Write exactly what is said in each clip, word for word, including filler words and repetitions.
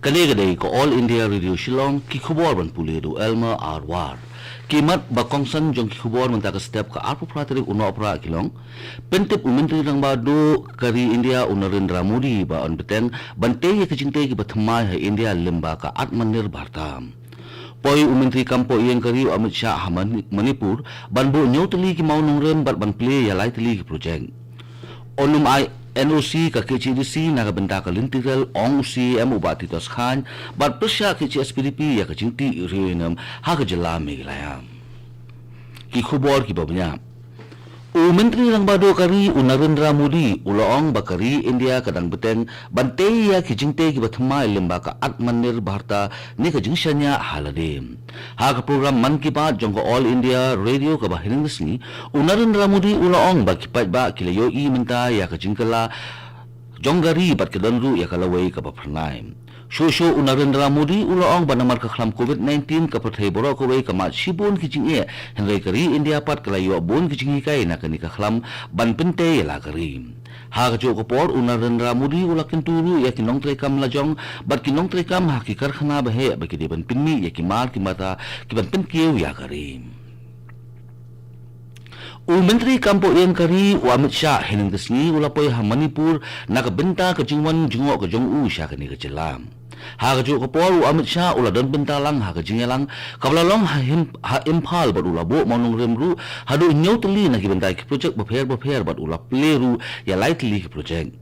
Kane ka dei ka All India Radio Shillong, ki khubor ban pule da u Elmer Arwar. Ki mat ba kongsan jong ki khubor mynta ka step ka arphew phra tarik u Nohprah ki long. Pyntip u Myntri Rangbah Duh ka ri India u Narendra Modi ba yn bteng ban tei ïa ki jingtei kiba thymmai ha India lyngba ka Atmanirbharta. Poi u Myntri Kam Poh Ïing ka ri u Amit Shah ha Mani-, Manipur ban buh hynñiew tylli ki mawnongrim bad ban plie ïa lai tylli ki projek. Yn ym ai N O C ka K H A D C na ka bynta ka lynti rel, ong u C E M u Bah Titoskhan, bad pyrshah K H S P D P ïa ka jingtih riewïanem ha ka jylla Meghalaya. Ki khubor kiba bniah. U Myntri Rangbah Duh ka ri u Narendra Modi u la ong ba ka ri India ka dang bteng ban tei ïa ki jingtei kiba thymmai lyngba ka Atmanirbharta ne ka jingshaniah ha lade. Ha ka program Mann Ki Baat jong ka All India Radio kaba hynnin ka sngi, u Narendra Modi u la ong ba ki paidbah ki la ïohi mynta ïa ka jingkylla jong ka ri bad ka don ruh ïa ka lawei kaba phyrnai. Shuh shuh u Narendra Modi u la ong ba namar ka khlam covid nineteen ka pyrthei baroh kawei ka mad shibun ki jingeh, hynrei ka ri India pat ka la ïoh bun ki jinghikai na kane ka khlam ban pyntei ïa la ka ri. Ha kajuh ka por u Narendra Modi u la kyntu ruh ïa ki nongtreikam lajong bad ki nongtreikam ha ki karkhana baheh ba ki dei ban pynmih ïa ki mar ki mata kiban pynkiew ïa ka ri. U Myntri Kam Poh Ïing ka ri u Amit Shah hynnin ka sngi u la poi ha Manipur na ka bynta ka jingwan jngoh ka jong u sha kane ka jylla. Ha kajuh ka por u Amit Shah u la don bynta lang ha ka jingïalang kaba la long ha Im-, ha Imphal bad u la buh mawnongrim ruh haduh hynñiew tylli na ki bynta ki projek bapher bapher bad u la plie ruh ïa lai tylli ki projek.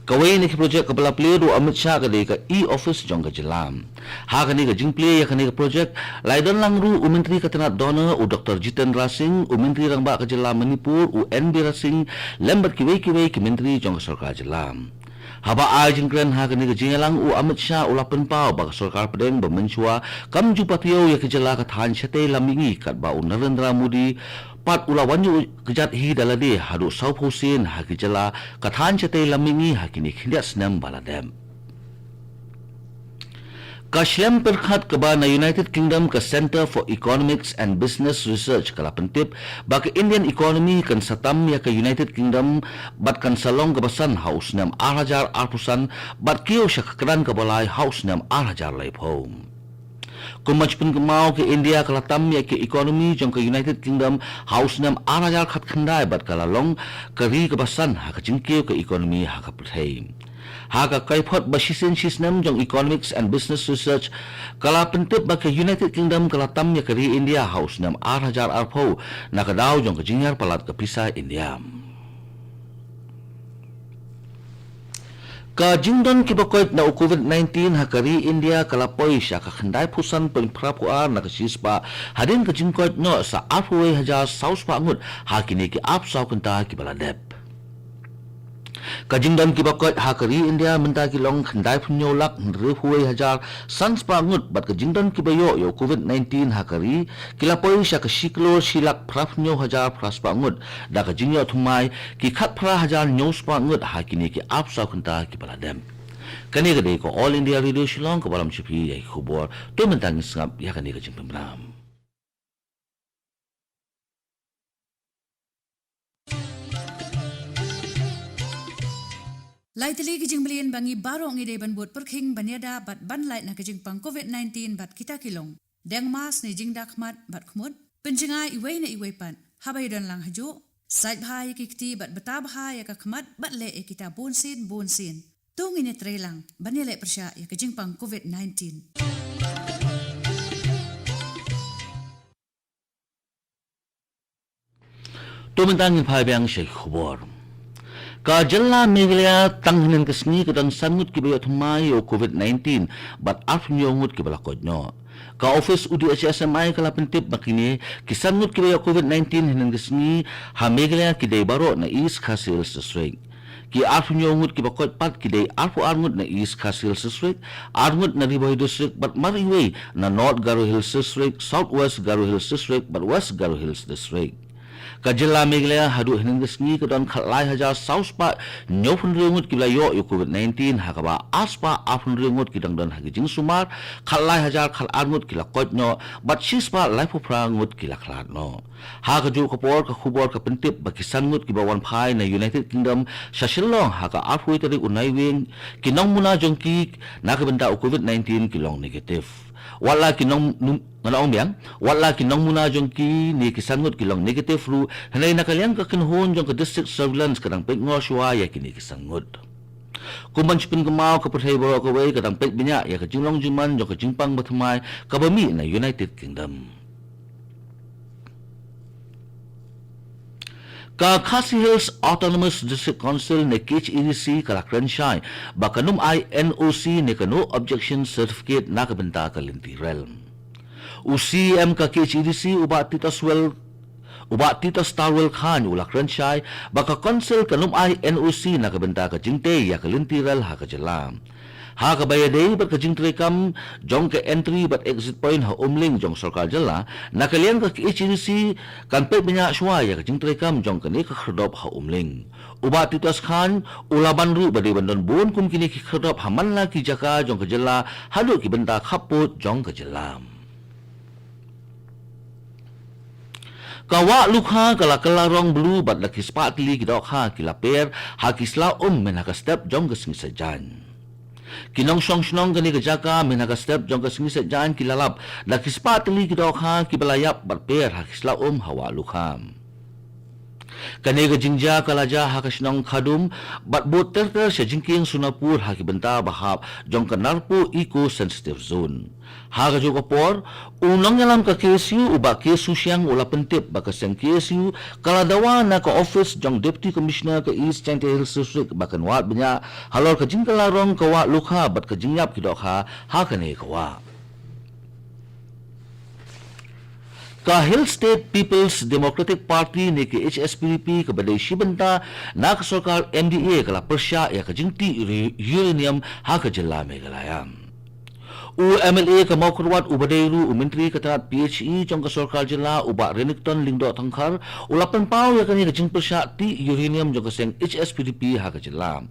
Kawei na ki projek kaba la plie da u Amit Shah ka dei ka e-office jong ka jylla. Ha kane ka jingplie ïa kane ka projek, la ïadon lang ruh u Myntri ka tnat DoNER u Doktor Jitendra Singh, u Myntri Rangbah ka jylla Manipur u N Biren Singh, lem bad kiwei kiwei ki myntri jong ka sorkar jylla. Haba ai jingkren ha kane ka jingïalang u Amit Shah u la pynpaw ba ka sorkar pdeng ba mynshuwa kam ju pat ïoh ïa ka jylla ka thaiñ shatei lam mihngi katba u Narendra Modi pat u la wan ïuh kjat hi da lade haduh sawphew sien ha ka jylla ka thaiñ shatei lam mihngi ha kine khyndiat snem ba la dep. Ka shlem pyrkhat kaba na United Kingdom ka Centre for Economics and Business Research ka la pyntip ba ka Indian economy kan sa tam ïa ka United Kingdom bad kan sa long kaba san ha u snem ar hajar arphew san bad kiew sha ka kyrdan kaba lai ha u snem ar hajar laiphew. Kumba pynkynmaw, ka India ka la tam ïa ka economy jong ka United Kingdom ha u snem ar hajar khatkhyndai bad ka la long ka ri kaba san ha ka jingkiew ka economy ha ka pyrthei. Ha ka kaiphod ba shisien shisnem jong Economics and Business Research ka la pyntip ba ka United Kingdom ka la tam ïa ka ri India ha u snem ar hajar arphew na ka daw jong ka jingïar palat ka pisa India. Ka jingdon kiba koit na u covid nineteen ha ka ri India ka la poi sha ka khyndaiphew san point phra phew ar na ka shispah, hadien ka jingkoit noh sa arphew wei hajar saw spah ngut ha kine ki arphew saw kynta kiba la dep. Ka jingdon kiba koit ha ka ri India mynta ki long khyndaiphew hynñiew lak hynriewphew wei hajar san spah ngut, bad ka jingdon kiba ïoh ïa u covid nineteen ha ka ri ki la poi sha ka shi klur shi lak phraphew hynñiew hajar phra spah ngut, da ka jingïoh thymmai ki khatphra hajar hynñiew spah ngut ha kine ki arphew saw kynta kiba la dep. Kane ka dei ka All India Radio Shillong kaba lam sha phi ïa ki khubor. To mynta ngin sngap ïa kane ka jingpynbna. Lai tylli ki jingmlien ba ngi baroh ngi dei ban bud pyrkhing ban ïada bad ban lait na ka jingpang covid nineteen bad kita ki long: deng mask ne jingda khmat bad khmut, pynjngai iwei na iwei pat haba ïadon lang hajuh, sait bha ïa ki kti bad bta bha ïa ka khmat bad leh ïa kita bunsien bunsien. To ngin ïatrei lang ban ïaleh pyrshah ïa ka jingpang covid nineteen. To mynta ngin phai biang sha ki khubor. Ka jylla Meghalaya tang hynnin ka sngi ka don san ngut kiba ïoh thymmai ïa u covid nineteen bad arphew hynñiew ngut kiba la koit noh. Ka office u D H S M I ka la pyntip ba kine ki san ngut kiba ïoh covid nineteen hynnin ka sngi ha Meghalaya ki dei baroh na East Khasi Hills District. Ki arphew hynñiew ngut kiba koit pat ki dei arphew ar ngut na East Khasi Hills District, ar ngut na Ri Bhoi District bad mar iwei na North Garo Hills District, South West Garo Hills District bad West Garo Hills District. Ka jylla Meghalaya haduh hynnin ka sngi ka don khatlai hajar saw spah hynñiewphew hynriew ngut kiba la ïoh ïa u COVID nineteen, ha kaba ar spah arphew hynriew ngut ki dang don ha ki jingsumar, khatlai hajar khatar ngut ki la koit noh, bad shi spah laiphew phra ngut ki la khlad noh. Ha kajuh ka por, ka khubor ka pyntip ba ki san ngut kiba wan phai na United Kingdom sha Shillong ha ka arphew tarik u Naiwieng, ki nongmuna jong ki na ka bynta u COVID nineteen ki long negative. Wat la ki nong num- ngan ong biang, wat la ki nongmuna jong kine ki san ngut ki long negative ruh, hynrei na ka liang ka kynhun jong ka District Surveillance ka dang peit ngor shuwa ïa kine ki san ngut. Kum ban shu pynkynmaw, ka pyrthei baroh kawei ka dang peit bniah ïa ka jinglong jingman jong ka jingpang bathymmai kaba mih na United Kingdom. Ka Khasi Hills Autonomous District Council ne K H A D C ka la kren shai ba kan ym ai N O C ne ka No Objection Certificate na ka bynta ka lynti rel. U C E M ka K H A D C, u Bah Tituswell, u Bah Titustarwell Chyne u la kren shai ba ka Council kan ym ai N O C na ka bynta ka jingtei ïa ka lynti rel ha ka jylla. Ha kaba ïadei bad ka jingtreikam jong ka entry bad exit point ha Umling jong sorkar jylla, na ka liang ka K H A D C kan peit bniah shuwa ïa ka jingtreikam jong kane ka khyrdop ha Umling. U Bah Titus Chyne u la ban ruh ba dei ban don bun kum kine ki khyrdop ha man la ki jaka jong ka jylla, haduh ki bynta khappud jong ka jylla. Ka Wah Lukha ka la kylla rong blue bad da ki spah tylli ki dohkha ki la per ha ki sla um mynha ka step jong ka Sngi Saitjaiñ. Ki nongshong shnong kane ka jaka mynha ka step jong ka Sngi Saitjaiñ ki la lap da ki spah tylli ki dohkha kiba la ïap bad per ha ki sla um ha Wah Lukha. Kane ka jingjia ka la jia ha ka shnong Khadum bad bud ter ter sha jingkieng Sonapur ha ki bynta ba hap jong ka Narpuh Eco Sensitive Zone. Ha kajuh ka por, u nongïalam ka K S U, u Bah K Sushiang u la pyntip ba ka seng K S U ka la dawa na ka ophis jong Deputy Commissioner ka East Jaintia Hills District ba kan wad bniah halor ka jingkylla rong ka Wah Lukha bad ka jingïap ki dohkha ha kane ka wah. Ka Hill State People's Democratic Party ne ka H S P D P kaba dei shi bynta na ka sorkar M D A ka la pyrshah ïa ka jingtih uri-, uranium ha ka jylla Meghalaya. U M L A ka Mawkyrwat uba dei ruh u Myntri ka tnat P H E jong ka sorkar jylla, u Bah Renikton Lyngdoh Tongkhar, u la pynpaw ïa kane ka jingpyrshah tih uranium jong ka seng H S P D P ha ka jylla.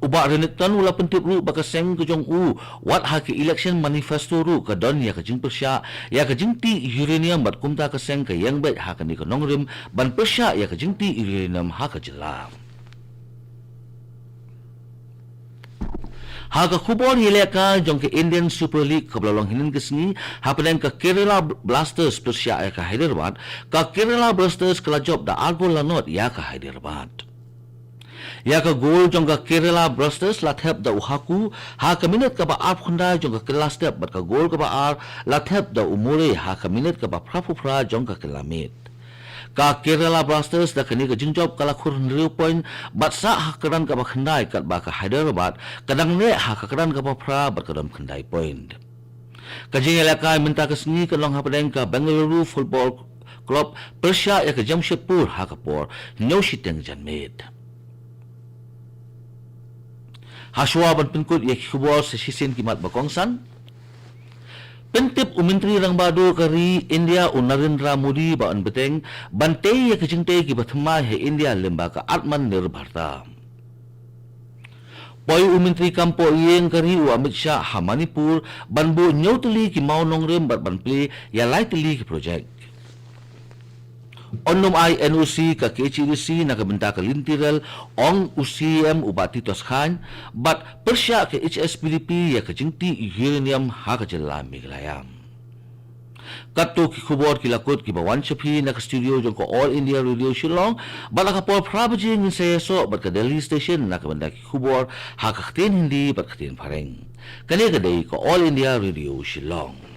U Bah Renikton u la pyntip ruh ba ka seng ka jong u, wat ha ka election manifesto ruh ka don ïa ka jingpyrshah ïa ka jingtih uranium bad kumta ka seng ka ïeng beit ha kane ka nongrim ban pyrshah ïa ka jingtih uranium ha ka jylla. Ha ka khubor ïalehkai jong ka Indian Super League kaba la long hynnin ka sngi, hapdeng ka Kerala Blasters pyrshah ïa ka Hyderabad, ka Kerala Blasters ka la jop da ar gol la nod ïa ka Hyderabad. Ïa ka gol jong ka Kerala Blasters la thep da u Haku ha ka minit kaba arphew khyndai jong ka kylla step bad ka gol kaba ar la thep da u Murray ha ka minit kaba phraphew phra jong ka kylla miet. Ka Kerala Blasters da kane ka jingjop ka la khur hynriew point bad sah ha ka kyrdan kaba khyndai, katba ka Hyderabad ka dang neh ha ka kyrdan kaba phra bad ka don khyndai point. Ka jingïalehkai mynta ka sngi ka long hapdeng ka Bengaluru Football Club pyrshah ïa ka Jamshedpur ha ka por hynñiew shiteng janmiet. Hashwa ban pynkut ïa ki khubor sa shisien ki mat ba kongsan. Pyntip u Myntri Rangbah Duh ka ri India u Narendra Modi ba yn bteng ban tei ïa ki jingtei kiba thymmai ha India lyngba ka Atmanirbharta. Poi u Myntri Kam Pohïing ka ri u Amit Shah ha Manipur ban buh hynñiew tylli ki mawnongrim bad ban plie ïa lai tylli ki projek. Yn ym ai N O C ka K H A D C na ka bynta ka lynti rel, ong u C E M u Bah Titus Chyne, bad pyrshah ka H S P D P ïa ka jingtih uranium ha ka jylla Meghalaya. Katto ki khubor ki la kut kiba wan sha phi na ka studio jong ka All India Radio Shillong, bad ha ka por phra baje ngin sa ïasoh bad ka Delhi Station na ka bynta ki khubor ha ka ktien Hindi bad ka ktien Phareng. Kane ka dei ka All India Radio Shillong.